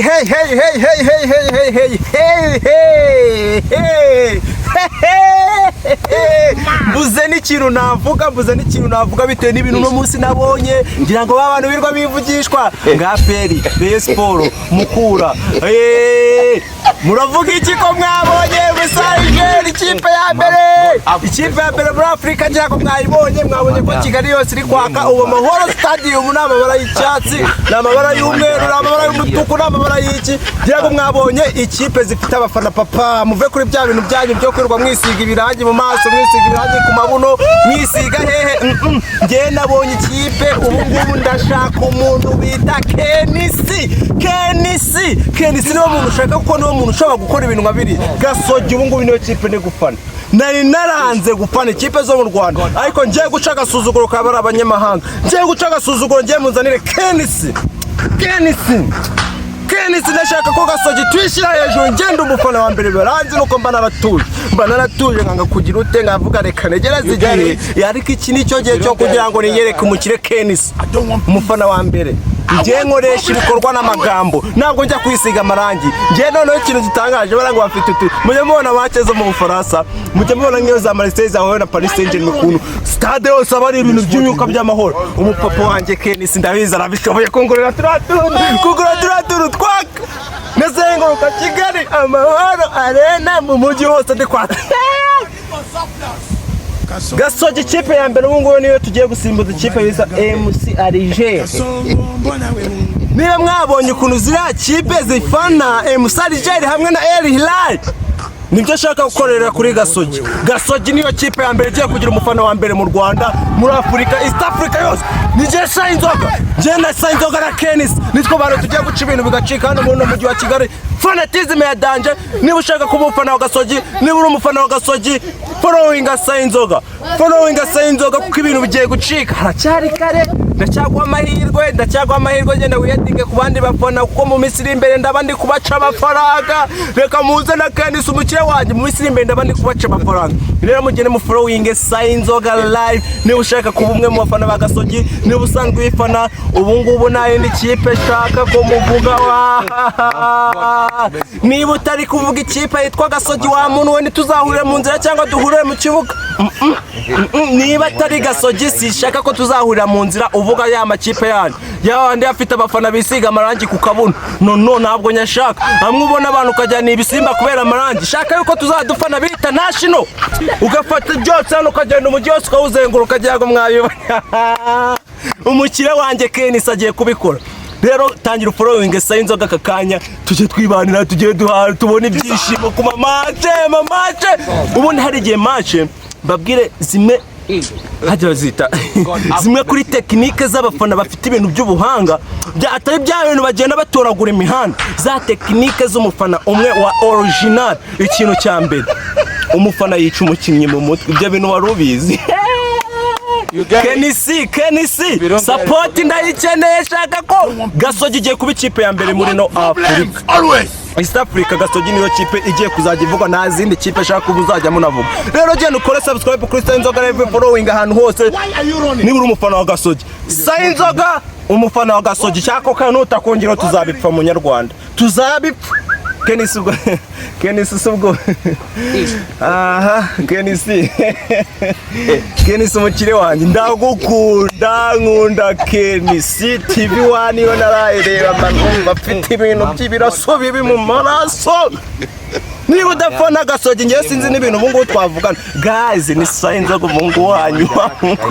Hey, hey, hey, hey, hey, hey, hey, hey, hey, hey, hey, hey, hey. Mbuze n'ikintu navuga, mbuze n'ikintu navuga bitewe n'ibintu uno munsi nabonye. Ngira ngo ba bantu birirwa bivugishwa nga APR, Rayon Sport, Mukura. Muravuga iki ko mwabonye Musanze, ikipe ya mbere, ikipe ya mbere muri Afurika? Ngira ngo mwayibonye, mwabonye ko Kigali yose iri kwaka ubu. Amahoro Stadium ni amabara y'icyatsi, ni amabara y'umweru, ni amabara y'umutuku, ni amabara y'iki. Ngira ngo mwabonye ikipe zifite abafana. Papa, muve kuri bya bintu byanyu byo kwirirwa mwisiga ibirangi mu maso, mwisiga ibirangi ku mabuno, mwisiga hehe. Njye nabonye ikipe ubu ngubu. Ndashaka umuntu bita KNC. KNC, KNC niwe muntu ushaka, kuko niwe muntu ushobora gukora ibintu nka biriya. Gasogi ubu ngubu niyo kipe ni gufana. Nari naranze gufana ikipe zo mu Rwanda, ariko ngiye guca agasuzuguro ka bari abanyamahanga. Ngiye guca agasuzuguro, ngiye munzanire KNC, KNC, KNC. Ndashaka ko Gasogi tuyishyira hejuru. Ngenda umufana wa mbere baranzi nuko mba naratuje, mba naratuje, nkanga kugira ute, nkavuga reka ntegereze igihe. Ariko iki ni cyo gihe cyo kugira ngo niyereke umukire KNC, umufana wa mbere. Njye nkoresha ibikorwa n'amagambo, ntabwo njya kwisiga amarangi. Njye noneho ikintu gitangaje, bara ngo bafite utu, mujye mubona match zo mu Bufaransa, mujye mubona nk'iyo za Marseille zahuye na Paris Saint-Germain, ukuntu stade yose aba ari ibintu by'imyuka by'amahoro. Umupapa wanjye KNC ndabizi arabishoboye kungurira turiya tuntu, kugura turiya tuntu twaka, nazenguruka Kigali Amahoro Arena, mu mujyi hose ndi kwaka. Gasogi, ikipe ya mbere ubu ngubu, niyo tugiye gusimbuza ikipe bita MC Alger. Niba mwabonye ukuntu ziriya kipe zifana MC Alger hamwe na El Hilal, nibyo ashaka gukorera kuri Gasogi. Gasogi niyo kipe ya mbere igiye kugira umufana wa mbere mu Rwanda, muri Afurika, East Africa yose. Ni Sayinzoga, njye na Sayinzoga na KNC, nitwo bantu tugiye guca ibintu bigacika hano muri uno mujyi wa Kigali. Fanatisme ya danger. Niba ushaka kuba umufana wa Gasogi, niba uri umufana wa Gasogi, following Sayinzoga, following Sayinzoga, kuko ibintu bigiye gucika. Haracyari kare, ndacyaguha amahirwe, ndacyaguha amahirwe. Genda wiyadinge ku bandi bafana, kuko mu minsi iri imbere ndaba ndi kubaca amafaranga. Reka muze na KNC, umukire wanjye. Mu minsi iri imbere ndaba ndi kubaca amafaranga. Rero mugende mu following Sayinzoga live niba ushaka kuba umwe mu bafana ba Gasogi, niba usanzwe uyifana. Ubu ngubu nta yindi kipe nshaka ko muvuga. Wa niba utari kuvuga ikipe yitwa Gasogi, wa muntu we, ntituzahurire mu nzira cyangwa duhurire mu kibuga. Niba atari Gasogi, sishaka ko tuzahurira mu nzira uvuga ya makipe yanyu, ya bandi afite abafana bisiga amarangi ku kabuno. No, no, ntabwo nyashaka. Hamwe ubona abantu ukajyana ibisimba kubera amarangi. Shaka yuko tuzadufana bita ntashino, ugafata byose hano, ukagenda umujyi wose ukawuzenguruka. Ukagira ngo mwabibona. Umukire wanjye KNC agiye kubikora. Rero tangira ufollowing Sayinzoga aka kanya, tujye twibanira, tujye duhaha, tubone ibyishimo ku mamatch. Mamatch ubundi hari igihe match, mbabwire zimwe hajya bazita zimwe kuri technique z'abafana bafite ibintu by'ubuhanga, atari bya bintu bagenda batoragura imihanda, za technique z'umufana umwe wa original. Ikintu cya mbere, umufana yica umukinnyi mu mutwe. Ibyo bintu wari ubizi? KNC, KNC, support ndayikeneye. Shaka ko Gasogi igiye kuba ikipe ya mbere muri no Afurika, East Africa. Gasogi niyo kipe igiye kuzajya ivugwa, nta zindi kipe ashaka kuba uzajya munavuga. Rero genda ukore subscribe kuri Sayinzoga live, following ahantu hose niba uri umufana wa Gasogi. Sayinzoga, umufana wa Gasogi, cyako kandi nutakongera tuzabipfa. Munyarwanda, tuzabipfa. KNC ubwo, KNC si ubwo, aha KNC, KNC umukire wanjye, ndagukunda, nkunda KNC TV One. Iyo narayireba mba numva mfite ibintu by'ibiraso bibi mu maraso. Niba udafana Gasogi, ngewe sinzi n'ibintu ubu ngubu twavugana. Guys, ni Sayinzoga, umuhungu wanyu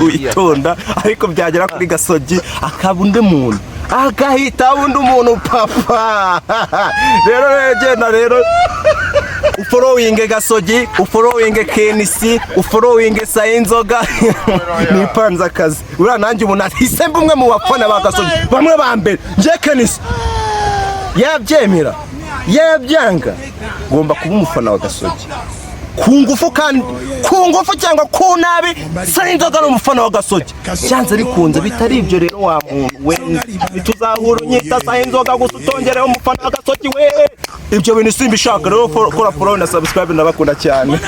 witonda, ariko byagera kuri Gasogi akaba undi muntu, agahita undi muntu papa. Rero genda rero ufollowinge Gasogi, ufollowinge KNC, ufollowinge Sayinzoga. Nipanze akazi uriya. Nanjye ubu nahise mba umwe mu bafana ba Gasogi, bamwe ba mbere. Njye KNC, yabyemera yabyanga, ngomba kuba umufana wa Gasogi ku ngufu, kandi ku ngufu cyangwa ku nabi. Sayinzoga ni umufana wa Gasogi byanze bikunze. Bitari ibyo rero, wa muntu we, ntituzahura unyita Sayinzoga gusa utongereho umufana wa Gasogi we. Ibyo bintu simbishaka. Rero kora follow na subscribe, ndabakunda cyane.